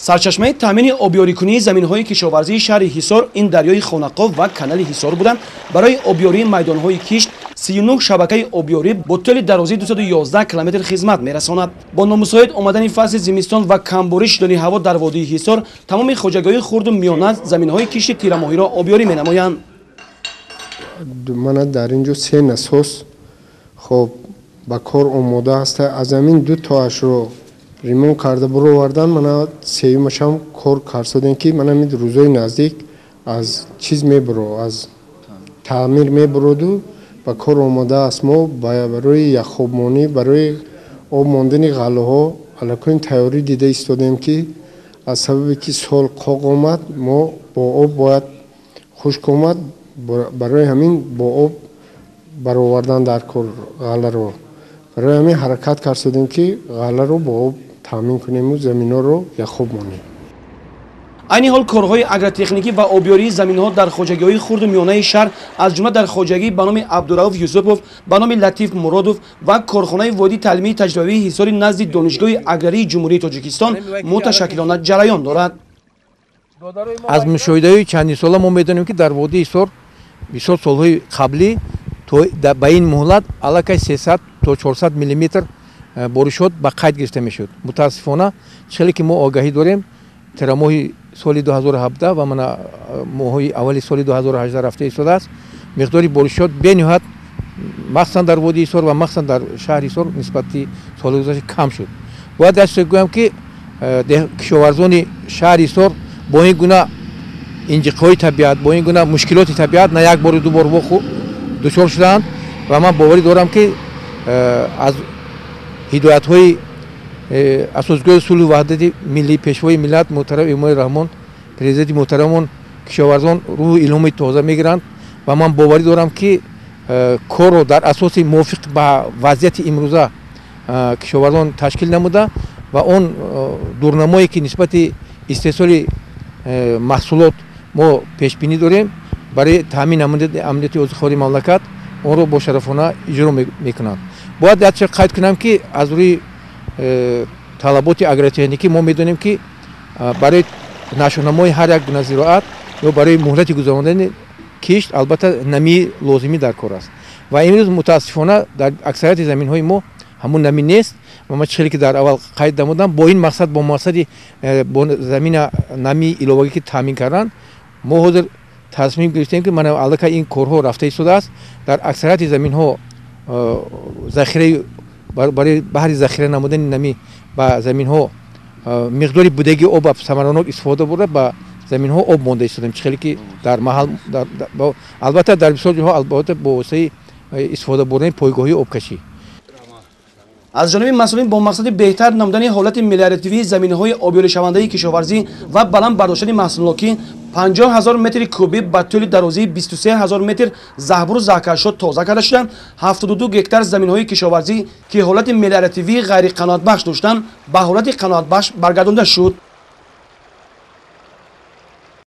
Сарчашмаи таъмини обёрикунии заминҳои кишоварзии шаҳри Ҳисор ин дарёи Хонақов ва канали Ҳисор буданд. Барои обёрии майдонҳои кишт 39 шабакаи обёрӣ бо тӯли дарозии 211 километр хизмат мерасонад. Бо номусоид омадани фасли зимистон ва камборӣ шудани ҳаво дар водии Ҳисор тамоми хоҷагиҳои хурду миёна заминҳои кишти тирамоҳиро обёрӣ менамоянд. Мана дар ин ҷо се насос хоб ба кор омода аст. Аз ҳамин ду тоашро ремонт карда буровардан, мана сеюмашам кор карсодем, ки мана ҳамин рӯзои наздик аз чиз мебуро, аз таъмир мебуроду ба кор омода аст. Мо барои яхобмонӣ, барои об мондани ғаллаҳо аллакай тайёрӣ дида истодем, ки аз сабабе ки сол қоқ омад, мо бо об бояд хушк омад, барои ҳамин бо об баровардан дар кор ғалларо. Барои ҳамин ҳаракат карсодем, ки ғалларо бо об таъмин кунему заминҳоро яхоб монем. Айни ҳол корҳои агротехникӣ ва обёрии заминҳо дар хоҷагиҳои хурду миёнаи шаҳр, аз ҷумла дар хоҷагӣ ба номи Абдурауф Юсупов, ба номи Латиф Муродов ва корхонаи воҳиди таълимии таҷрибавии Ҳисори назди Донишгоҳи аграрии Ҷумҳурии Тоҷикистон муташаккилона ҷараён дорад. Аз мушоҳидаҳои чандинсола мо медонем, ки дар водии Ҳисор бисёр солҳои қаблӣ ба ин муҳлат аллакай 300 то 400 миллиметр боришот ба қайд гирифта мешуд. Мутаассифона, хеле ки мо огаҳӣ дорем, тирамоҳи соли 2017 ва мана моҳҳои аввали соли 2018 рафта истодааст, миқдори боришот бениҳоят, махсусан дар водии Ҳисор ва махсусан дар шаҳри Ҳисор, нисбати соли гузашта кам шуд. Бояд дастур гӯям, ки кишоварзони шаҳри Ҳисор бо ин гуна инҷиқҳои табиат, бо ин гуна мушкилоти табиат на як бору ду бор дучор шудаанд ва ман боварӣ дорам, ки аз ҳидоятҳои асосгузори сулҳу ваҳдати миллӣ, пешвои миллат муҳтарам Эмомалӣ Раҳмон, президенти муҳтарамон, кишоварзон рӯҳу илҳоми тоза мегиранд ва ман боварӣ дорам, ки корро дар асоси мувофиқ ба вазъияти имрӯза кишоварзон ташкил намуда ва он дурнамое, ки нисбати истеҳсоли маҳсулот мо пешбинӣ дорем барои таъмин намудани амнияти озуқавории мамлакат, онро бошарафона иҷро мекунанд. Бояд якча қайд кунам, ки аз рӯи талаботи агротехникӣ мо медонем, ки барои нашъунамои ҳар як гуна зироат ё барои муҳлати гузарондани кишт албатта намии лозимӣ дар кор аст ва имрӯз мутаассифона дар аксарияти заминҳои мо ҳамун намӣ нест. Ва ман хеле ки дар аввал қайд намудам, бо ин мақсад, бо мақсади бо замина намии иловагӣ ки таъмин кардан, мо ҳозир тасмим гирифтем, ки мана аллакай ин корҳо рафта истодааст. Дар аксарияти заминҳо захираи барои баҳри захира намудани намӣ ба заминҳо миқдори будагии об самаранок истифода бурда, ба заминҳо об монда истодем, чӣ хеле ки дар маҳал, албатта дар бисёр ҷоҳо, албатта бо воситаи истифода бурдани пойгоҳҳои обкашӣ. Аз ҷониби масъулин бо мақсади беҳтар намудани ҳолати мелиоративии заминаҳои обёришавандаи кишоварзӣ ва баланд бардоштани маҳсулнокӣ 50 ҳазор метри кубӣ ба тӯли дарозии 23 ҳазор метр заҳбуру заҳкашҳо тоза карда шуданд. 72 гектар заминҳои кишоварзӣ, ки ҳолати мелиоративии ғайриқаноатбахш доштанд, ба ҳолати қаноатбахш баргардонда шуд.